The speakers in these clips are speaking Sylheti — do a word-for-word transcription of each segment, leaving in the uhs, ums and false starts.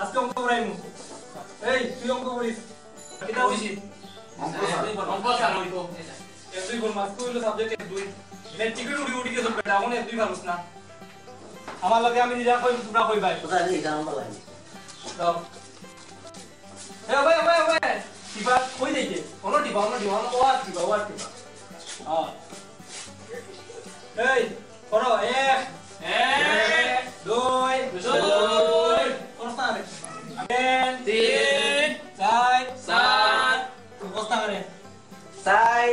আজকে অঙ্ক করাইমু। এই, তুই অঙ্ক করিস। কিতা বুঝি? অঙ্ক স্যার। অঙ্ক স্যার অইব। এক দুই বল, মাস কইলো সাবজেক্ট এক দুই। মেট্রিকে উড়ি উড়ি গেছে বেটা, এখন এক দুই পারস না। আমার লগে আমি নিজে কই, তোমরা কই ভাই। কোথায় আছে? এটা আমার লাগে। দাও। এ ভাই, কই যাইতে? অনো দিবা, অনো দিবা, অনো ওয়ার দিবা, ওয়ার দিবা। হ্যাঁ। এই, করো, এক। এক। দুই। দুই। করো, স্যার। তিন। তিন। চার। চার। করো, স্যার। চার।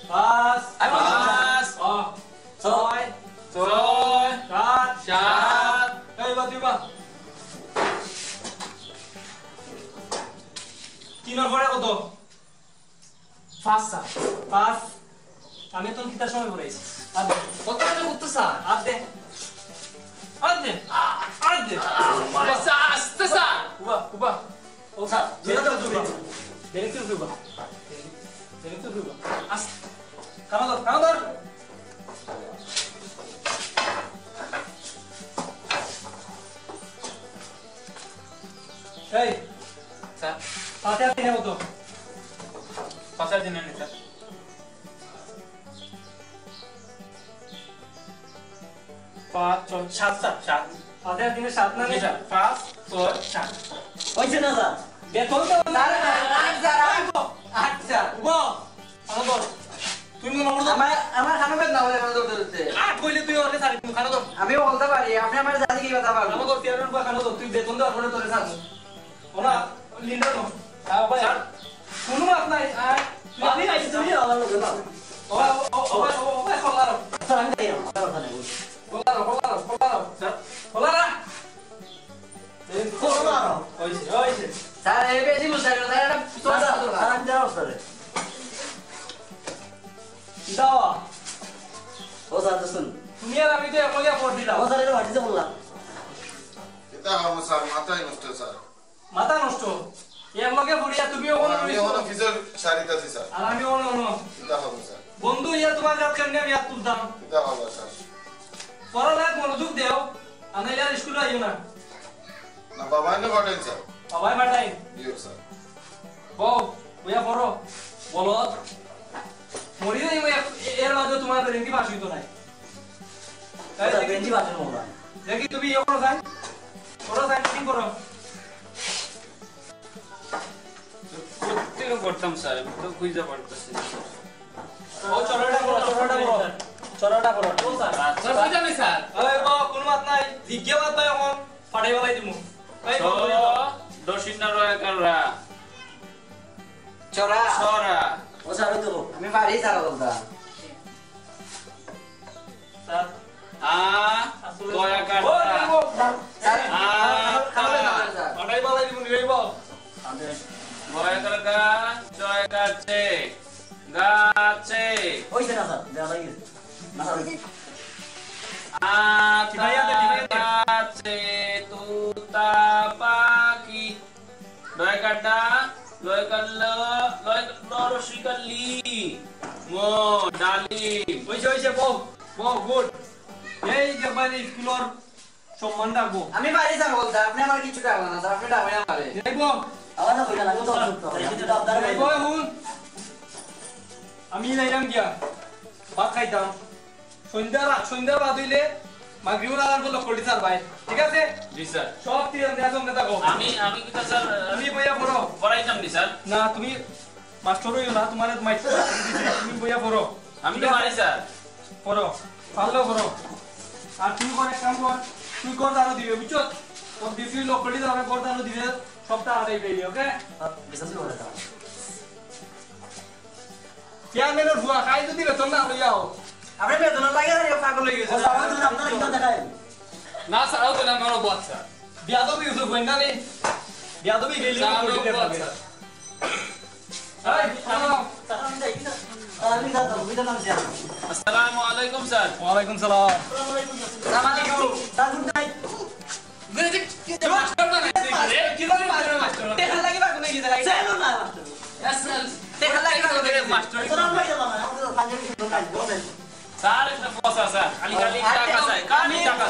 পাঁচ। আমি পাঁচ। ও। ছয়। ছয়। সাত। সাত। এই, বাদ দিবা। তিনর পরে কত? পাঁচ, স্যার। পাঁচ। আমি তো কিতার সময় পড়াইছি। আর দে। কত করে করতে, স্যার? আর দে। আর দে। আর দে। আস্তে, আস্তে, স্যার। উবা, উবা। ও স্যার, যেটা তো উবা। দেখতে উবা। দেখতে উবা। আস্তে। কানো ধর, কানো ধর। এই, স্যার। পাঁচ আর তিনে কত? পাঁচ আর তিনে নেই, স্যার। পাঁচ, ছয়, সাত, স্যার, সাত। পাঁচ আর তিনে সাত না জি, নি? স্যার। পাঁচ, ছয়, সাত। হইছে না, স্যার। বেতন তো না, না, না, আট, স্যার, আট। আট, স্যার। উবা। কানো ধর। তুই মনে করো তো? আমার, আমার কানো বেদনা অইলে কানো ধরতে হচ্ছে। আট কইলে তুই ওরে ছাড়ি, তুই কানো ধর। আমিও বলতে পারি, আপনি আমার জাতি কি কথা পারবো? কানো ধর, চেয়ারের উপর কানো ধর, তুই বেতন দেওয়ার পরে তোরে ছাড়বো। ওরা লিন্ডা ধর। হ্যাঁ, ভাই। স্যার। কোনো মাত নাই, আয়। তুই আমি আইছি, তুমি আমার লগে না। ও, ও, ও, ও, ও, ও, ও, খোলা রাখ। স্যার, আমি যাই না, আমার কথা নাই। খোলা রাখ, খোলা রাখ, খোলা রাখ। স্যার। খোলা রাখ। এই, খোলা রাখ। ওই যে, ওই যে। স্যার, এই বেশি বুঝাই না, স্যার, এটা চলছে না তো, স্যার। স্যার, আমি যাবো, স্যার। যাও। ও স্যার, তো শুন। তুমি আর আমি তো একলগে পড় দিলাম। ও স্যার, এটা মাটিতে বললাম। এটা হবো স্যার, মাথায় নষ্ট স্যার। মাথা নষ্ট। একলগে পড়িয়া তুমি ওখানে আমি রইছো। ওখানে ফিজের শাড়িতে আছি স্যার। আর আমি ওখানে, ওখানে। এটা হবো স্যার। বন্ধু ইয়া তোমার কাছে কেমনে আমি হাত তুলতাম? এটা হবো স্যার। পড়ালেখাত মনোযোগ দেও, আর নাইলে আর স্কুলে আইও না। না, বাবায় না পাঠাইন স্যার। বাবায় পাঠাইন? জি স্যার। বউ, বইয়া পড়ো। বলো। মরি যাই, এর মাঝে তোমার বেরেঙ্গি পাস হইতো নাই। তাই আচ্ছা, দেখি, বেরেঙ্গি পাস হইতো না। দেখি তুমি ইয়ে করো, সাইন। করো, সাইন, ঠিক করো। প্রত্যেকে করতাম স্যার, আমি তো খুঁজে পারতেছি না। ও, চড়াটা করো, চড়াটা করো। চড়াটা করো। কোন স্যার? আচ্ছা। স্যার, বুঝা নাই স্যার। আরে বাবা, কোনো মাত নাই। জিজ্ঞে মাত নাই এখন। ফাটাই ফালাই দিমু। এই ছ, বন্ধ হয়ে যাও। দশ ইন্না রয় কাররা। চড়া। চড়া। ও স্যার, ওই তো। আমি পারি স্যার বলতা। স্যার। আ, আসলে গয়া কাটা। ও, ও, স্যার, আ, খারাপ, খারাপ লাগে না, স্যার। ফাটাই ফালাই দিমু, নিয়ে যাইবো। গয়া কাটা, জয় কাটছে। গাছে। ওই যে না, স্যার, দেওয়া লাগে। না, স্যার, ওই যে। আ, টিপাইয়া দে, টিপাইয়া দে। গাছে, তুতা পাখি। লয় কাটা, লয় কাটল, লয় কাটল, রসি কাটলি। মো, ডালিম। ওই যে, ওই যে, বউ, বউ, গুড। এই যে, মানে, স্কুলর সম্মান রাখবো। আমি পারি স্যার বলতে, আপনি আমার কিছু ডাকবেন না, স্যার, আপনি ডাকবেন আমারে। যাইবো। আমার না কইলা লাগবো তো, অসুস্থ। এই কিন্তু ডাক্তার যাইবো বলবো। এখন। আমি যাইলাম গিয়া, ভাত খাইতাম। সন্ধ্যা রাত, সন্ধ্যা বাদ হইলে মাগরিবর আজান করলে করি স্যার ভাই। ঠিক আছে? জি স্যার। সব ঠিক আছে, সঙ্গে থাকো। আমি, আমি কিন্তু স্যার, তুমি বইয়া পড়ো। পড়াইতাম নি স্যার। না, তুমি মাস্টার হইও না, তোমার মাস্টার তুমি বইয়া পড়ো। আমি তো পারি স্যার। পড়ো, পারলেও পড়ো। আর তুই কর এক কাম কর, তুই কর দাঁড়ো দিবে, বুঝছো? তোর ডিসি লোক করি দাঁড়ো, কর দাঁড়ো দিবে, সপ্তাহ আড়াই পেয়ে, ওকে? বিশেষ করে দাঁড়ো। চেয়ারম্যানের ফুয়া খাই যদি বেতন না লইয়াও। আপনি বেতন লাগে না, পাগল হয়ে গেছে। ও, স্যার, আমি তো আপনার ইটা দেখাই। না, স্যার, ও তো না, আমার বস, স্যার। বিয়াদবি ইউসুফ বইন না নি? বিয়াদবি গেলি স্যার, আমার বস, স্যার। এই, শোনো। আসসালামু আলাইকুম, স্যার। ওয়ালাইকুম সালাম। আসসালামু আলাইকুম। Sir, good night. মাস্টার না, কি করে মাস্টার? টেকা লাগে বা কোনো কিছু লাগে। স্যার, না, মাস্টার। Sir, sir. টেকা লাগে বা কোনো কিছু। মাস্টার। তোরা ভাই যাবা না, আমাদের তো পাঞ্জাবি ছিল না, বলেন। স্যার, একটা ফসা, স্যার। খালি, খালি টাকা চাই, খালি টাকা।